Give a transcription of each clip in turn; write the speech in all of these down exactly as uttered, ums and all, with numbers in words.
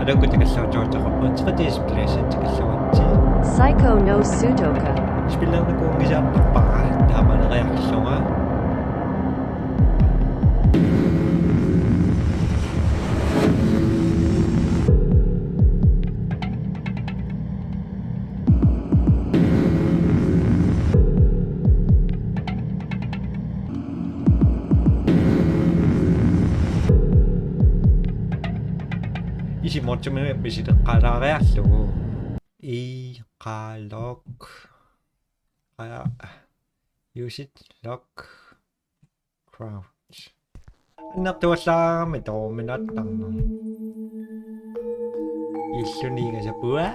Loku takalluartuuteqarpoq, tretten plads takalluarti. Psycho no Sudoka. Spillernakuunngisaannarpara, taamaaliorlunga. Isimortumik pisileqqaalaariarlugu. I, qa, lock. Qa, use it, lock, crouch. Annertuallaarami tooruminaattarneq. Illuniigasapua.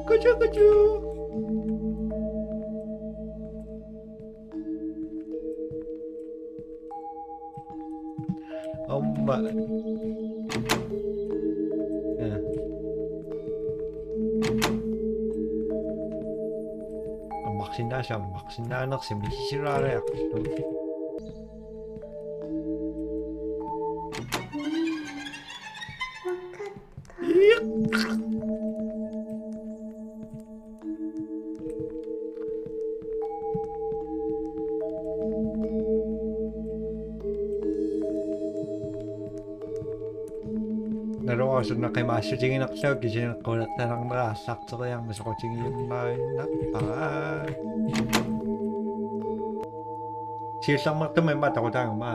Kuchu, kuchu. Aamma. Ee. Ammarsinnaasut, ammarsinnaanersut misissuaariarlugu. Naluara suna qimaassutiginerlugu kisianni qulertanarnera aallarteriarmat soqutigiunnaavinnarpara. Siullermeertumik immaqa toqutaagama.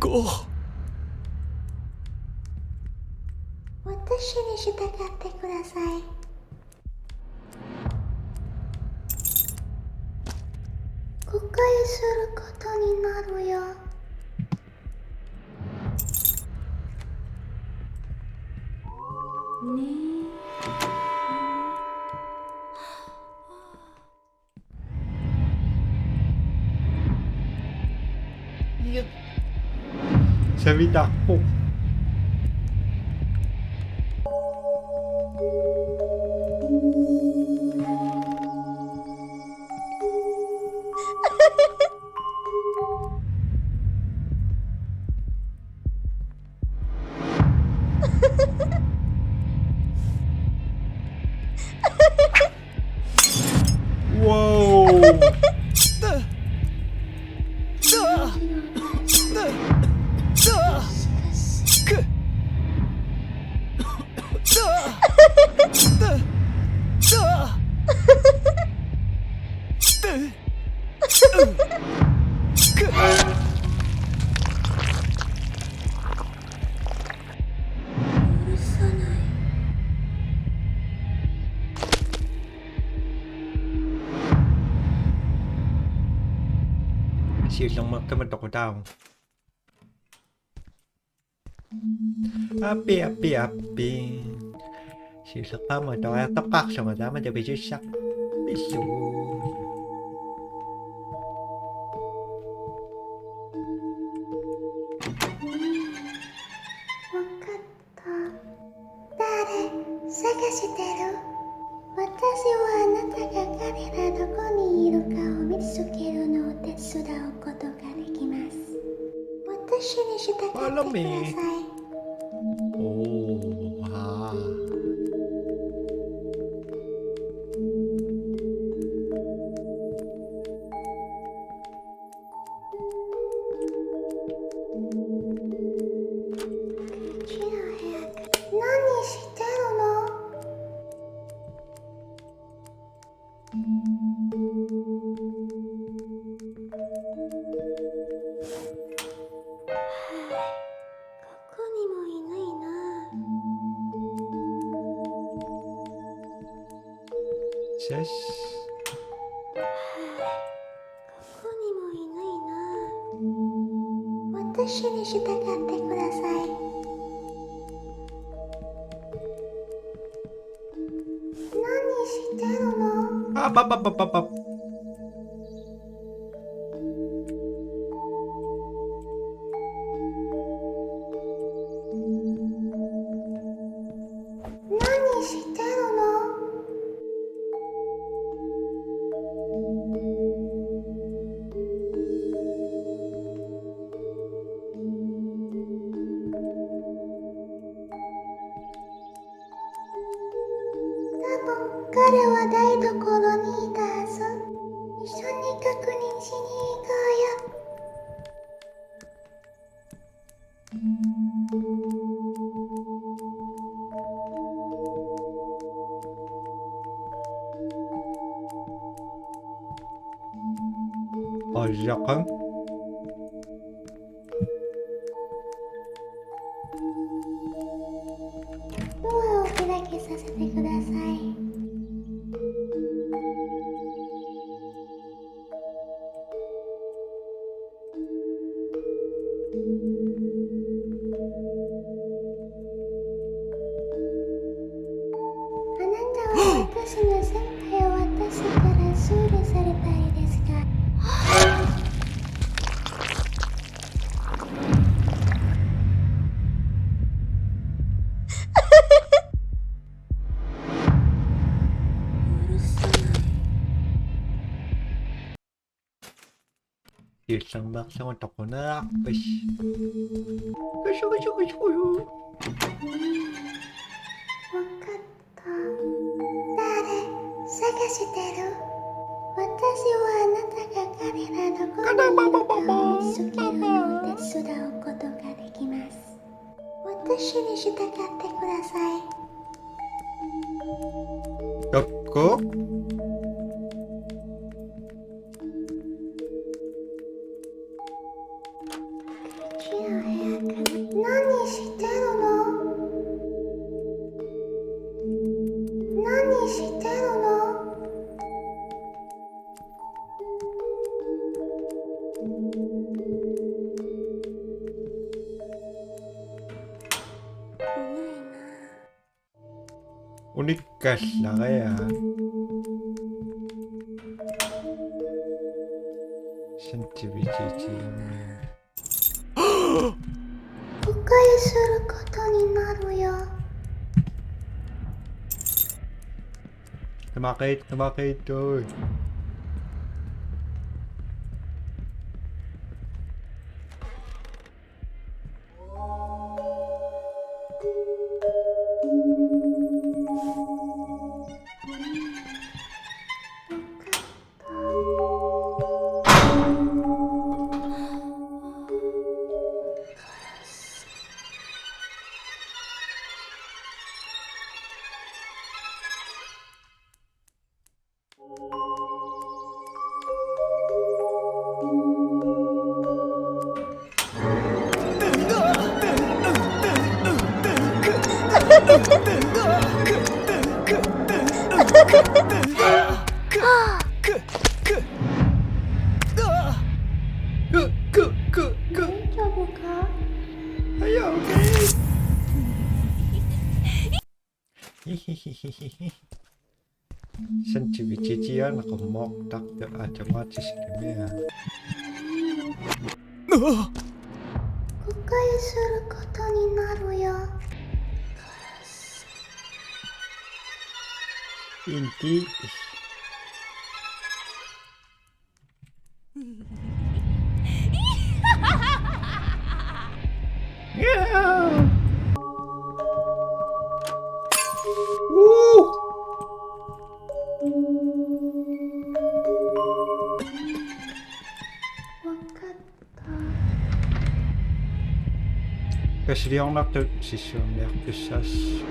Ko. 私に従ってください。誤解することになるよ。ねえ。 Savitarpoq. Wow. Siullermeertumik toqutaavoq. Aappi, aappi, aappi. Siulleqqaamut toriartoqqaarlunga taama takusussaq pillugu. Wakatta. 誰探してる？私はあなたが彼らどこにいるかを見つけるのを手伝うことができます。私に従ってください。Follow me. Oh, ah. Ses. ここにもいないな。私に従ってください。何してるの？ Ap, ap, ap, ap, ap, ap. Nani shiteru no? Tabun kare wa daitokoro ni ita hazu. Issho ni kakunin shi ni ikoyo. Ojjaqan. Doa o okedakesasete kudasai. あなたは私の先輩を私から修理されたいですか？ Siullermeerlugu toquneqarpisi. Kusu, kusu, kusu, kusu. わかった。誰探してる？私はあなたが彼らの声に一生懸命手伝うことができます。私に従ってください。 Tokko? Kuchia heakana. Nani shiteru no? Nani shiteru no? Unikkallaria. Sentivichichi. 誤解することになるよ。 Tamaqit, tamaqit, oi. Ku, ku, ku, ku. 大丈夫か？ Are you okay? Sentivichichian qummoqtartoq automatisk imia. 誤解することになるよ。 Inti. Yeah. Woo. Kasiliornartut sissuunniartussaasoq.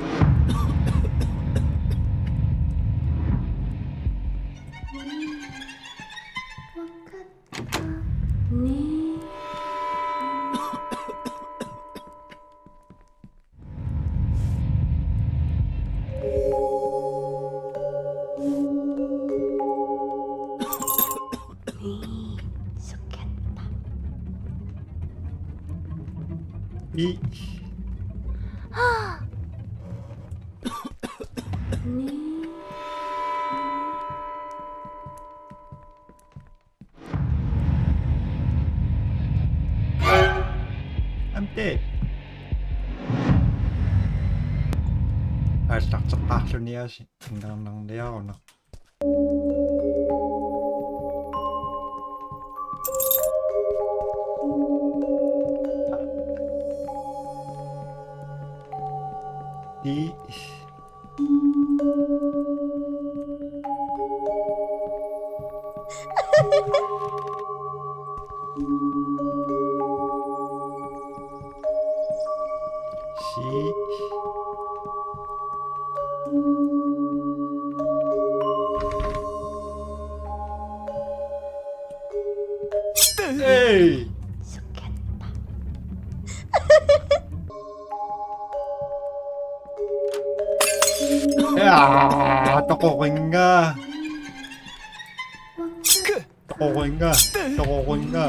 I. Arluniaasi ingaarnarniarunaq. Ii. Si. Ei! Aa, toqorinnga. Toqorinnga. Toqorinnga.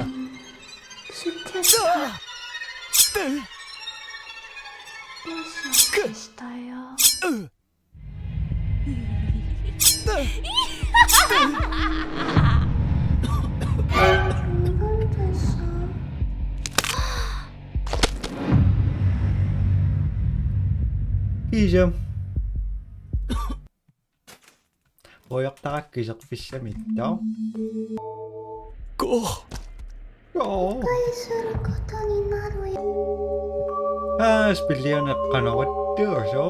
Kiisa. Ujartarakku iserfissamik, tau. Ko. Ko. Aa, spillianeqqanorattuuso.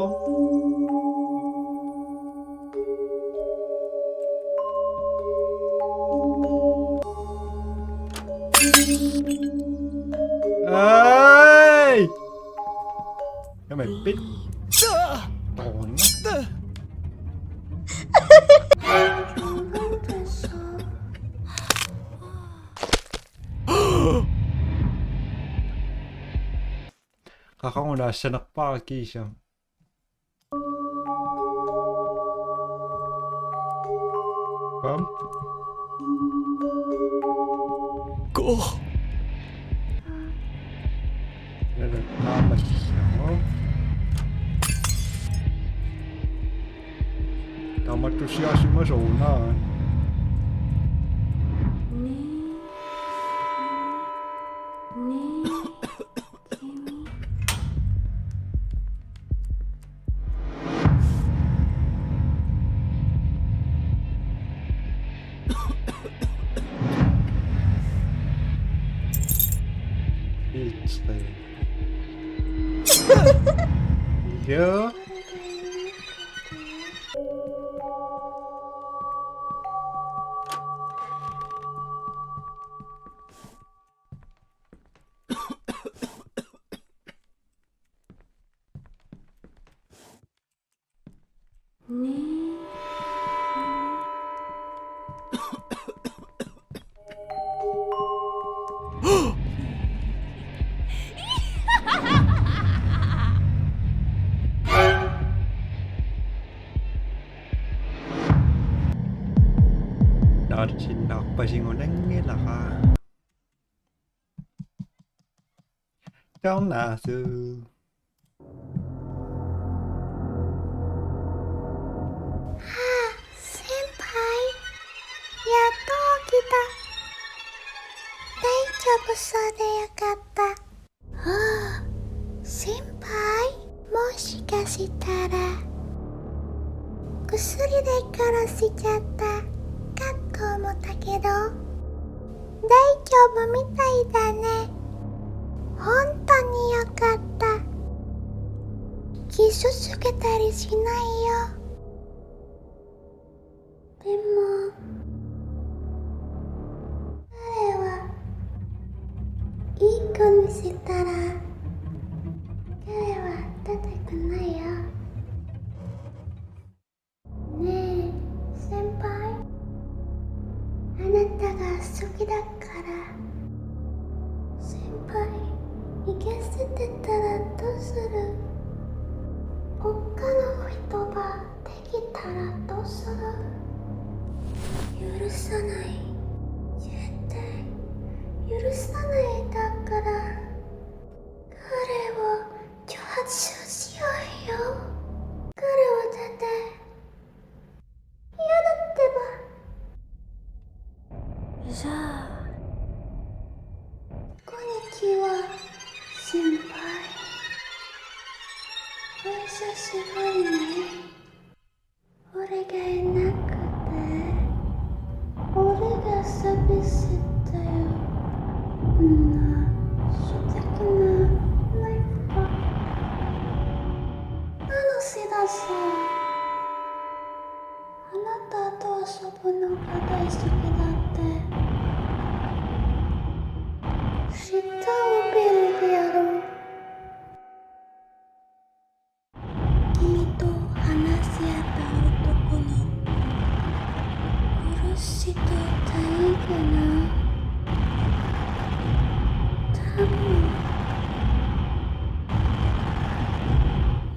Ai! Jamen, bit. Toqorinnga. Qaqugu naassanerpara kiisa. Bam. Ko. Taamaasillunga. Taamaattusiaasimasoq una. Ja. Naatsinnaarpasingunanngilara. Tornado. Haa, senpai. Yattoq okita. Daijoubu, soo de yokatta. Haa, senpai. もしかしたら、 Kusuri de karassichatta, kakko omotakedo. Daijoubu mitai da ne. Honto ni yokatta. Kisutsuke tari sinai yo. Demo, kare wa ii kko ni sitara, kare wa tataku nai yo. ねえ、先輩。あなたが好きだから。先輩、逃げ捨ててたらどうする？他の人ができたらどうする？許さない。絶対許さない。だから、彼を挑発しようよ。彼を出て。 嫌だってば。じゃあ。こんにちは、先輩。お久しぶりね。Kainakute, urigassapissittuju. Naa, sutikina, naippa. Anasitassa. Anata atuassapunut ataisikidatte. Sitaupiriaru. Imitu hanasiataarutukkunut. Kurusitut taigana. Tamu.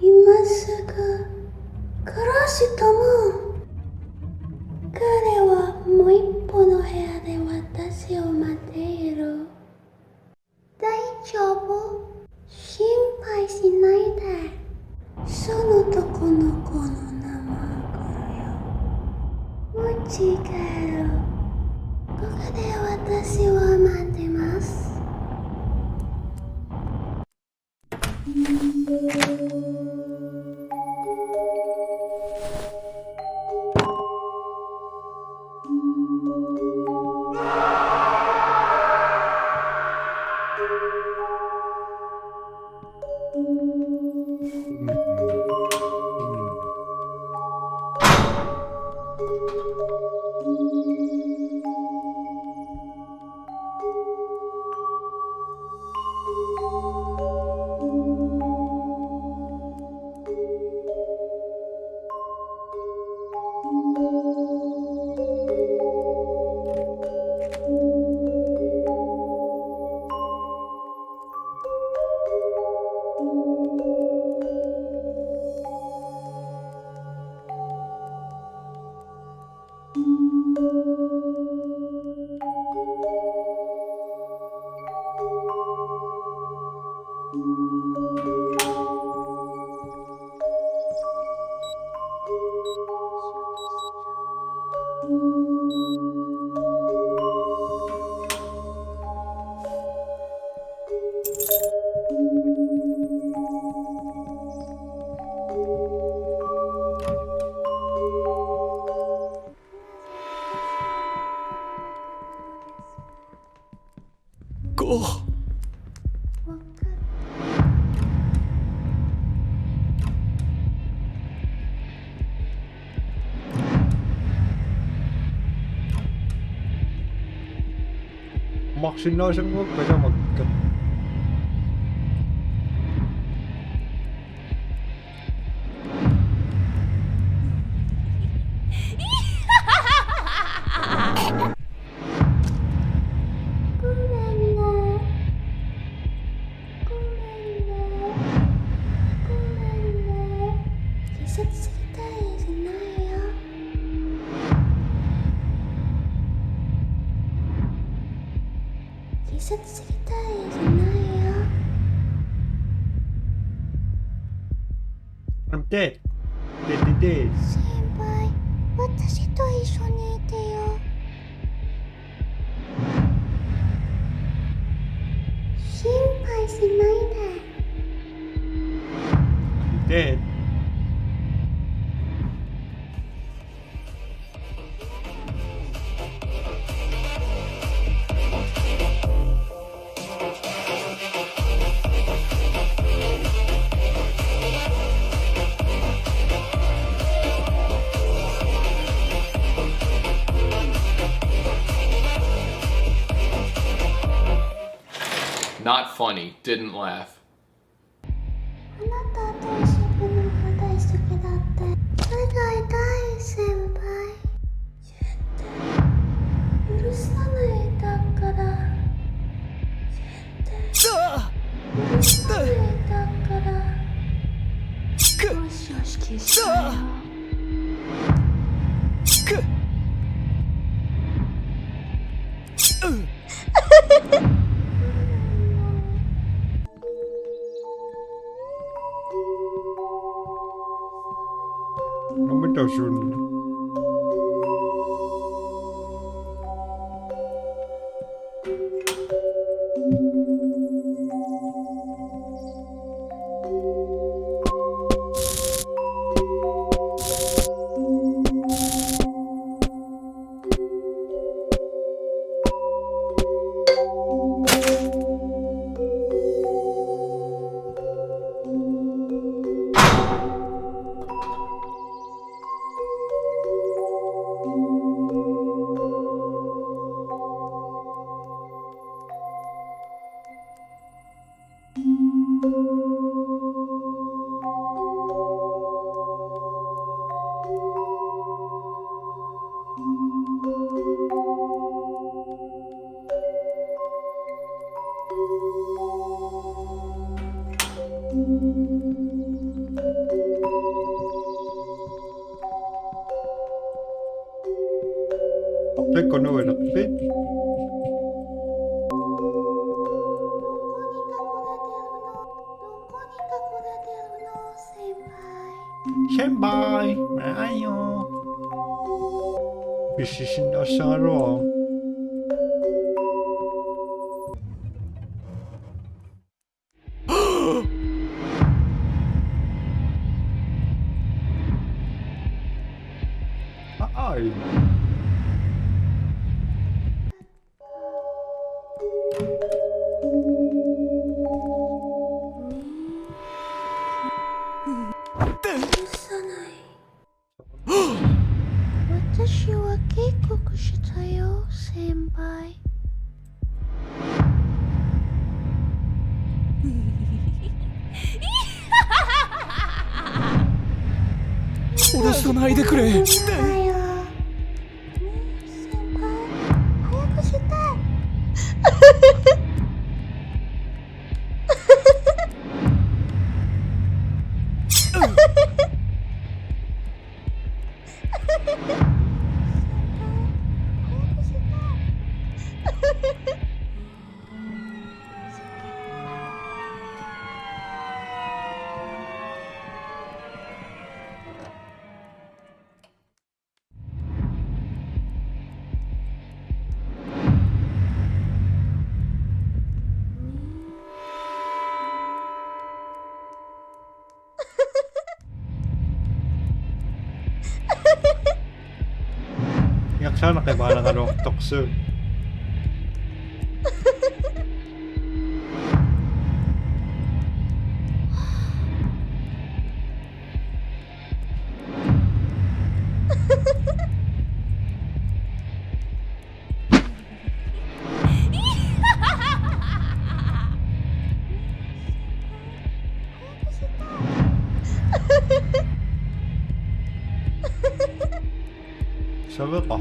Immaqa kurusitamu. Kare wa muippono heade watashi o mateiru. Daijobu, shinpai shinai de. Sono toko no kono namaku yo. Mochikaeru. Koko de watashi wa matemasu. Ko. Maqsinnaasanngua pajamakka. Kumanna. Kumanna. Kumanna. Kiisatsikitaisinnaajaa. Kiisatsikitaisinnaajaa. I'm dead. Dead, dead, dead. Senpai, watashi to issho ni ite yo. Senpai, shinai de. I'm dead. Not funny. Didn't laugh. Anata to issho punna hata issho kidatte. Bye bye, senpai. Sette. Urusanai takkara. Sette. Urusanai takkara. Yoshi, yoshi, kiss. Takunuilerpit? Senpai, ayo. Pisisinnaassagaluaruk. Ai. Watashi wa keikkoku shitayo, senpai. Orasanaide kure. Shitayo. Senpai, hayaku shite. Iaqsaanaqi paanaqaluartorsuut. Saveqqa.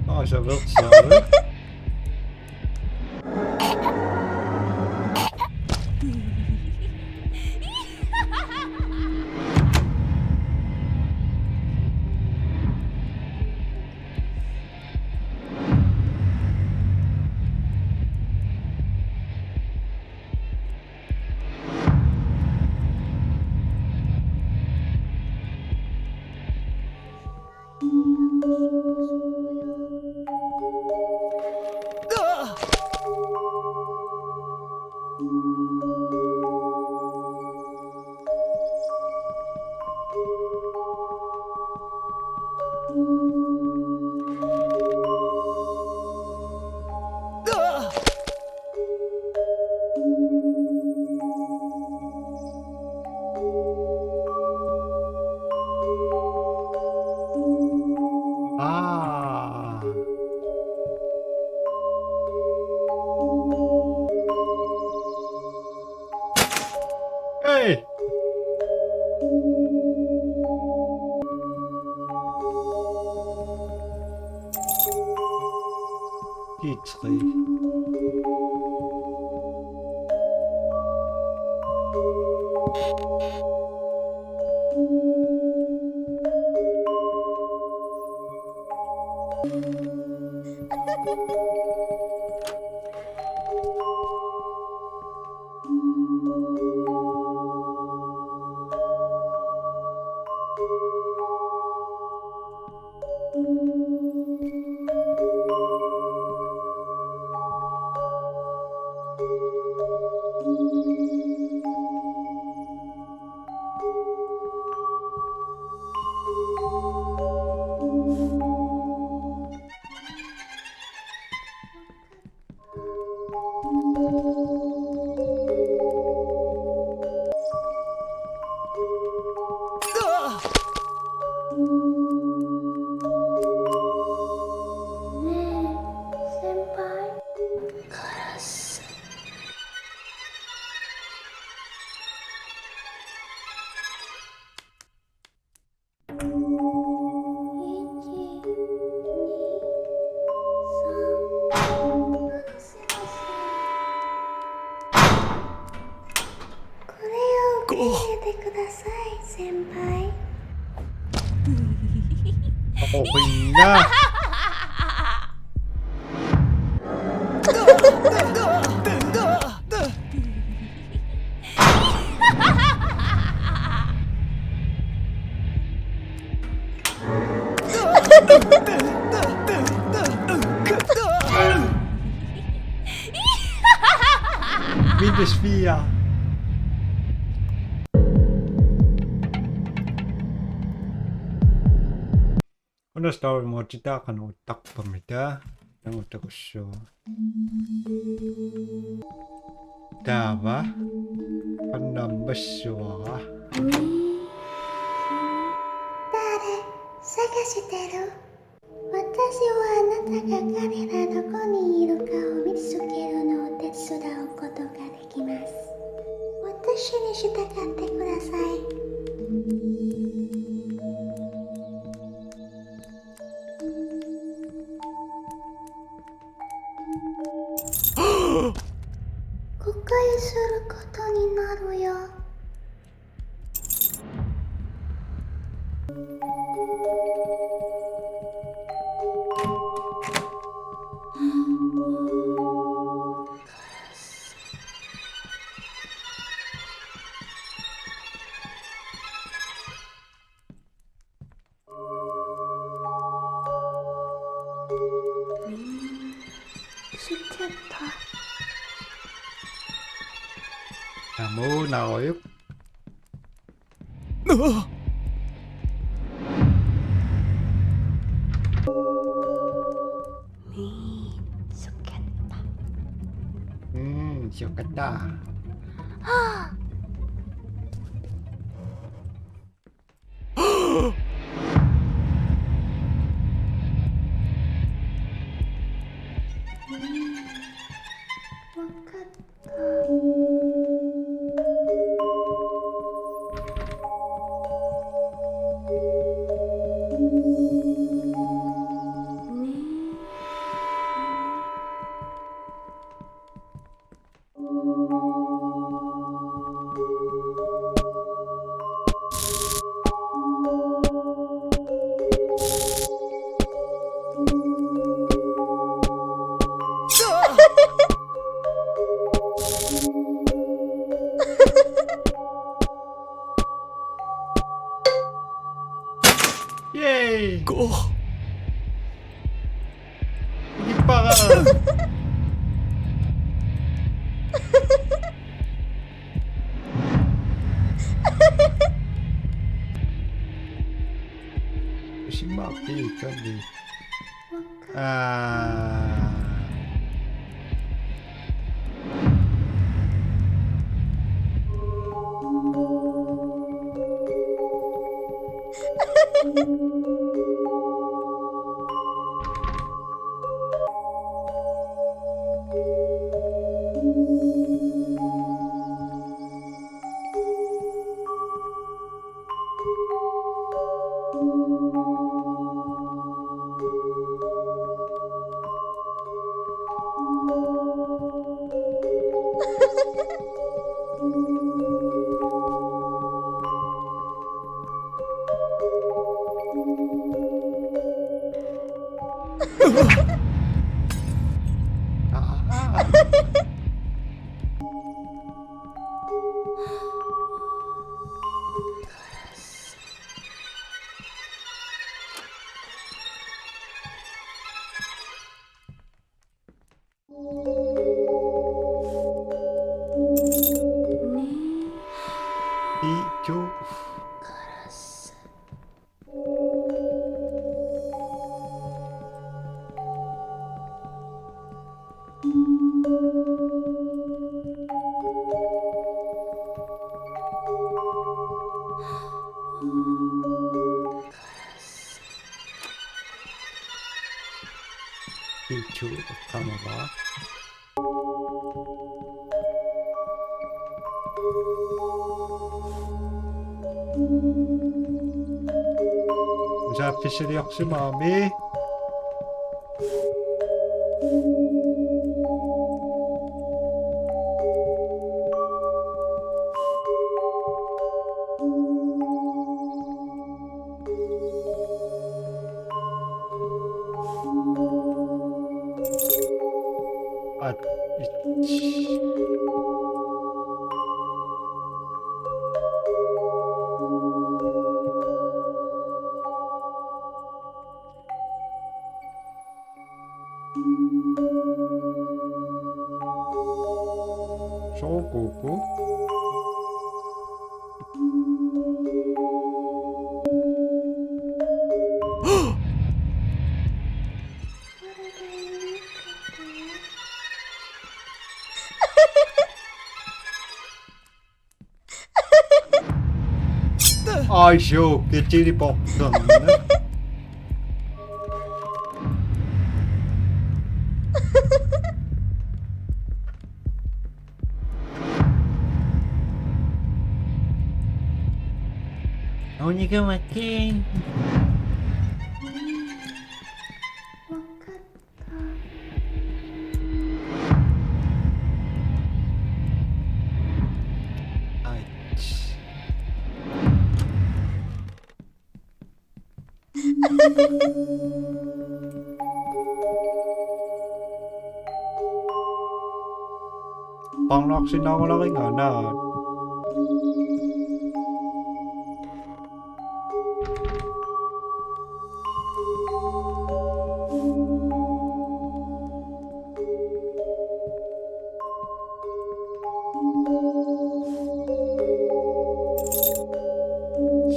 Aa, saveqqa. Aa. Hey! P tre. Oqinna. Minus fire. Una story mode-i taava qanoq uttarpamita? Nangutakkussuaq. Taava. Qanoq ammassavara? 誰探してる？私はあなたが彼らどこにいるかを見つけるのを手伝うことができます。私に従ってください。 誤解することになるよ。 Suketta. Amu naoyuk. Min suketta. Hmm, suketta. Yay! Go! Ikippara. Simma piikani. Aa. Ichu qamava. Usaaffissiorsimagami. Soorlu kuku. Ai, sjov, det er det, de brugte. Only go again. Ait. Parnarsinnaanngilanga naak.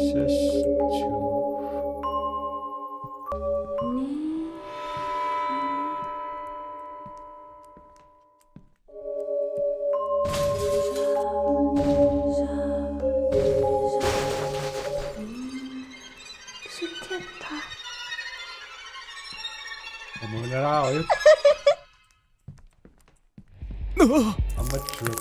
Ses, to. Sukkerpa. Amuunaraajuk. Amatsu.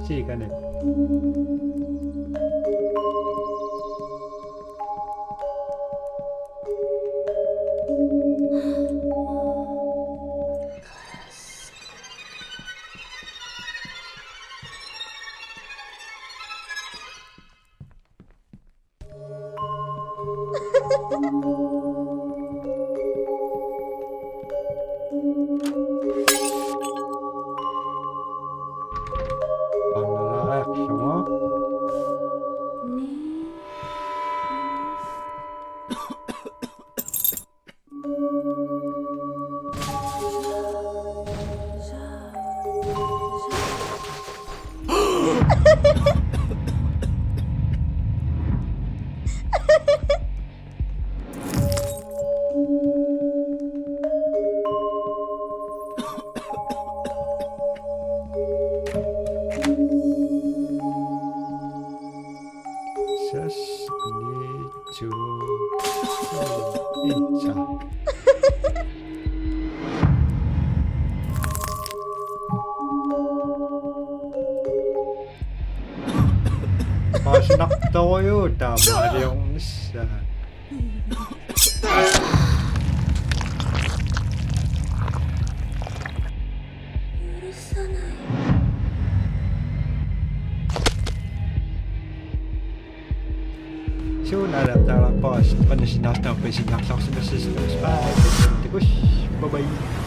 Siikani. Ses, ni, to, en. Paasinartorujuuvoq taamaaliornissaa. Sunaluunniit taava boss, panna sinnaartaa pisinnartorsimassasugut. Bye. Takuss. Bye bye.